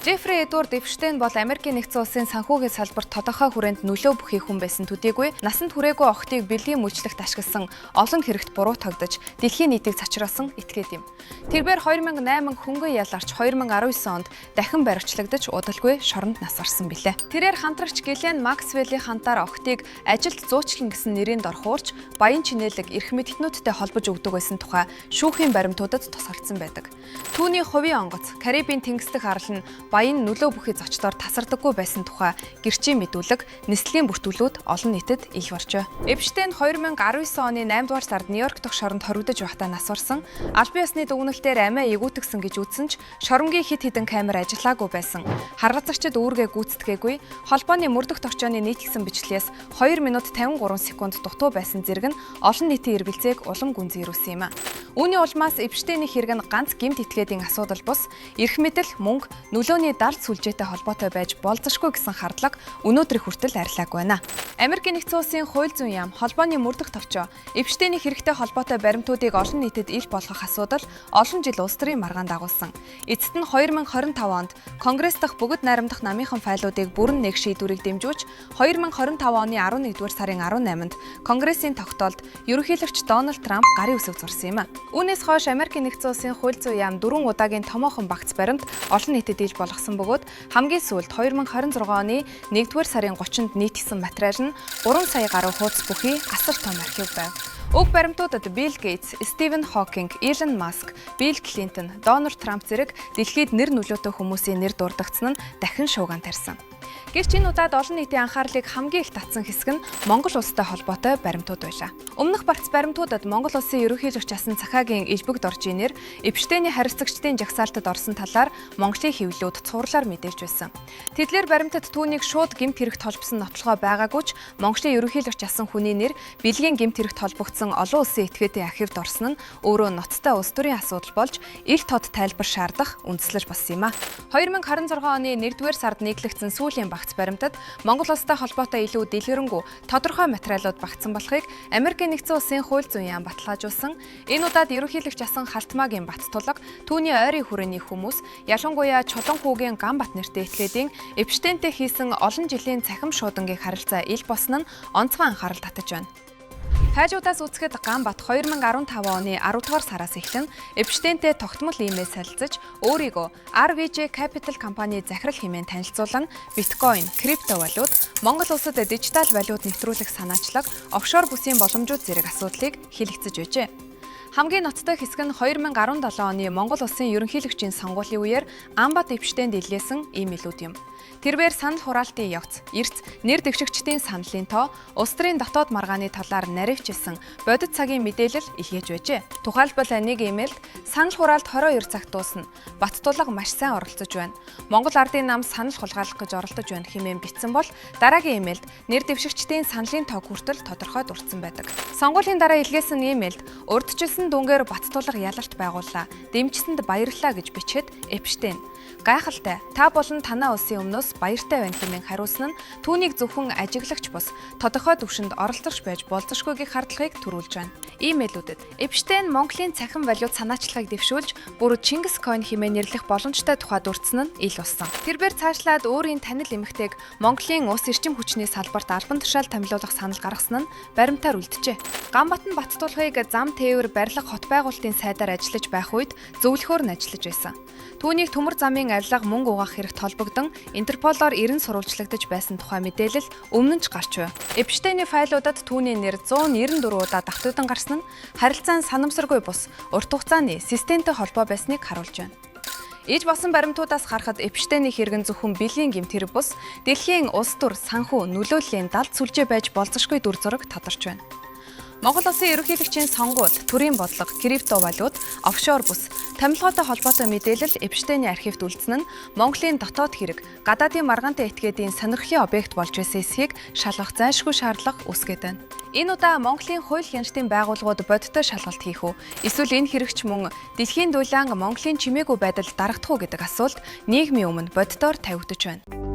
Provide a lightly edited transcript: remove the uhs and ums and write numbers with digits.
Джеффри Эдвард Эпштейн бол Америкийн нэгдсэн улсын санхүүгийн салбарт тодорхой хүрээнд нөлөө бүхий хүн байсан төдийгүй насанд хүрээгүй охидыг бэлгийн мөчлөгт ашигласан олон хэрэгт буруутгагдаж дэлхийн нийтийг цочроолсон этгээд юм. Тэрбээр 2008 хөнгөн яларч 2019 онд дахин баривчлагдаж удалгүй шоронд нас барсан билээ. Тэрээр хамтрагч Гэлен Максвеллийн хантаар охидыг ажилд зуучлан гэсэн нэрийн дор хуурч баян чинээлэг эрх мэдэлтнүүдтэй холбож өгдөг байсан тухай шүүхийн баримтуудад тусгагдсан байдаг. Түүний хувийн онгоц Карибын тэнгис дэх арал нь баян нөлөө бүхий зочдоор тасардаггүй байсан тухай гэрчийн мэдүүлэг, нислэгийн бүртгүүлүүд олон нийтэд ил боржээ. Эпштейн 2019 оны 8 дугаар сард Нью-Йорк дахь шоронд хоригдож байхдаа нас барсан. Албан ёсны дүгнэлтээр амиа эгүүтгсэн гэж үзсэн ч шоронгийн хэд хэдэн камер ажиллаагүй байсан. Харгалзагчид үүргээ гүйцэтгээгүй. Холбооны мөрдөх товчооны нийтлэсэн бичлэгээс 2 минут 53 секунд дутуу байсан зэрэг нь олон нийтийн эргэлзээг улам гүнзгийрүүлсэн юм а. Үүний улмаас Эпштейний хэрэг нь ганц гэмт этгээдийн асуудал бус эрх мэдэл, мөнгө, нөлөөний далд сүлжээтэй холбоотой байж болзошгүй гэсэн хардлага өнөөдрийг хүртэл арилаагүй байна. Америкийн нэгдсэн улсын хууль зүйн яам, холбооны мөрдөх товчоо Эпштейний хэрэгтэй холбоотой баримтуудыг олон нийтэд ил болгох асуудал олон жил улс төрийн маргаан дагуулсан. Эцэст нь 2025 онд Конгресс дахь бүгд найрамдах намынхан файлуудыг бүрэн нэг шийдвэрийг дэмжүүлж 2025 оны 11-р сарын 18-нд Конгрессийн тогтоолд ерөнхийлөгч Дональд Трамп гарын үсэг зурсан юм а. Үүнээс хойш Америкийн нэгдсэн улсын хууль зүйн яам дөрвөн удаагийн томоохон багц баримт олон нийтэд ил болгосон бөгөөд хамгийн сүүлд 2026 оны 1-р сарын 30-нд нийтгсэн материал нь 3 сая гаруй хуудас бүхий асар том архив байв. Уг баримтуудад Билл Гейтс, Стивен Хокинг, Илон Маск, Билл Клинтон, Дональд Трамп зэрэг дэлхийд нэр нөлөөтэй хүмүүсийн нэр дурдагдсан нь дахин шуугиан тарьсан. Гэвч энэ удаад олон нийтийн анхаарлыг хамгийн их татсан хэсэг нь Монгол улстай холбоотой баримтууд байлаа. Өмнөх багц баримтуудад Монгол улсын ерөнхийлөгч Асан Цахаагийн элбэг доржийн нэр Эпштейний харилцагчдын жагсаалтад орсон талаар Монголын хэвлэлүүд цувралаар мэдээлж байсан. Тэдгээр баримтад түүнийг шууд гэмт хэрэгт холбосон нотлогоо байгаагүй ч Монголын ерөнхийлөгч Асан хүний нэр бэлгийн гэмт хэрэгт холбогдсон олон улсын этгээдийн архивд орсон нь өөрөө ноцтой улс төрийн асуудал болж ил тод тайлбар шаардах үндэслэл болсон юм а. 2026 оны 1-р сард нийтлэгдсэн сүүлийн багц баримтад Монгол улстай холбоотой илүү дэлгэрэнгүй тодорхой материалууд багтсан болохыг Америкийн нэгдсэн улсын хууль зүйн яам баталгаажуулсан. Энэ удаад ерөнхийлөгч Асан Халтмаагийн бат тулга, түүний ойрын хүрээний хүмүүс, ялангуяа Чулуун хүүгийн Гамбат нэртэй этгээдийн Эпштейнтэй хийсэн олон жилийн цахим шуудангийн харилцаа ил болсон нь онцгой анхаарал татаж байна. Хайжуудаас үзэхэд Гамбат 2015 оны 10 дугаар сараас эхлэн Эпштейнтэй тогтмол имэйл солилцож өөрийгөө RVJ Capital компани захирал хэмээн танилцуулан биткойн, крипто валют, Монгол улсад дижитал валют нэвтрүүлэх санаачлаг, офшор бүсийн боломжууд зэрэг асуудлыг хэлэгцэж байжээ. Хамгийн ноцтой хэсэг нь 2017 оны Монгол улсын ерөнхийлөгчийн сонгуулийн үеэр Амбат Эпштейнд илгээсэн имэйлүүд юм. Тэрвээр санал хураалтын явц, эрц нэр дэвшигчдийн саналын тоо, улс төрийн дотоод маргааны талаар наривчилсан бодит цагийн мэдээлэл илгээж байжээ. Тухайлбал нэг имэйлд санал хураалт 22 цагт дуусна. Баттулга маш сайн оролцож байна. Монгол ардын нам санал хулгайлах гэж оролдож байна хэмээн бичсэн бол дараагийн имэйлд нэр дэвшигчдийн саналын тоог хүртэл тодорхой дурдсан байдаг. Сонгуулийн дараа илгээсэн имэйлд урдчилсан дүнгээр Баттулга ялалт байгууллаа. Дэмжсэнд баярлалаа гэж бичээд Эпштейн гайхалтай та болон танаа улсын өмнөөс баяртай байна хэмээн хариулсан нь түүнийг зөвхөн ажиглагч бус тодорхой түвшинд оролцогч байж болзошгүй гэх хардлагыг төрүүлж байна. Имэйлүүдэд Эпштейн Монголын цахим валют санаачлагыг дэвшүүлж бүр Чингис койн хэмээн нэрлэх боломжтой тухай дурдсан нь ил болсон. Тэрбээр цаашлаад өөрийн танил эмэгтэйг Монголын ус эрчим хүчний салбарт албан тушаал томилуулах санал гаргасан нь баримтаар үлджээ. Гамбат нь Баттулгыг зам тээвэр барилга хот байгуулалтын сайдаар ажиллаж байх үед зөвлөхөөр нь ажиллаж байсан. Түүнийг төмөр замын авилга мөнгө угаах хэрэгт холбогдон Интерполоор эрен сурвалжлагдаж байсан тухай мэдээлэл өмнө нь ч гарч байв. Эпштейний файлуудад түүний нэр 194 удаа давтагдан гарсан нь харилцаа нь санамсаргүй бус урт хугацааны системтэй холбоо байсныг харуулж байна. Иж болсон баримтуудаас харахад Эпштейний хэрэг нь зөвхөн бэлгийн гэмт хэрэг бус дэлхийн улс төр, санхүү, нөлөөллийн далд сүлжээ байж болзошгүй дүр зураг тодорч байна. Монгол улсын ерөнхийлөгчийн сонгуул, төрийн бодлого, крипто валют, офшор бүс, томилгоотой холбоотой мэдээлэл Эпштейний архивд үлдсэн нь Монголын дотоод хэрэг, гадаадын маргаантай этгээдийн сонирхлын объект болж байсан эсхийг шалгах зайлшгүй шаардлага үүсгээд байна. Энэ удаа Монголын хууль хяналтын байгууллагууд бодиттой шалгалт хийх үү? Эсвэл энэ хэрэгч мөн дэлхийн дулаан Монголын чимээгүй байдал дарагдах уу гэдэг асуулт нийгмийн өмнө бодитоор тавигдаж байна.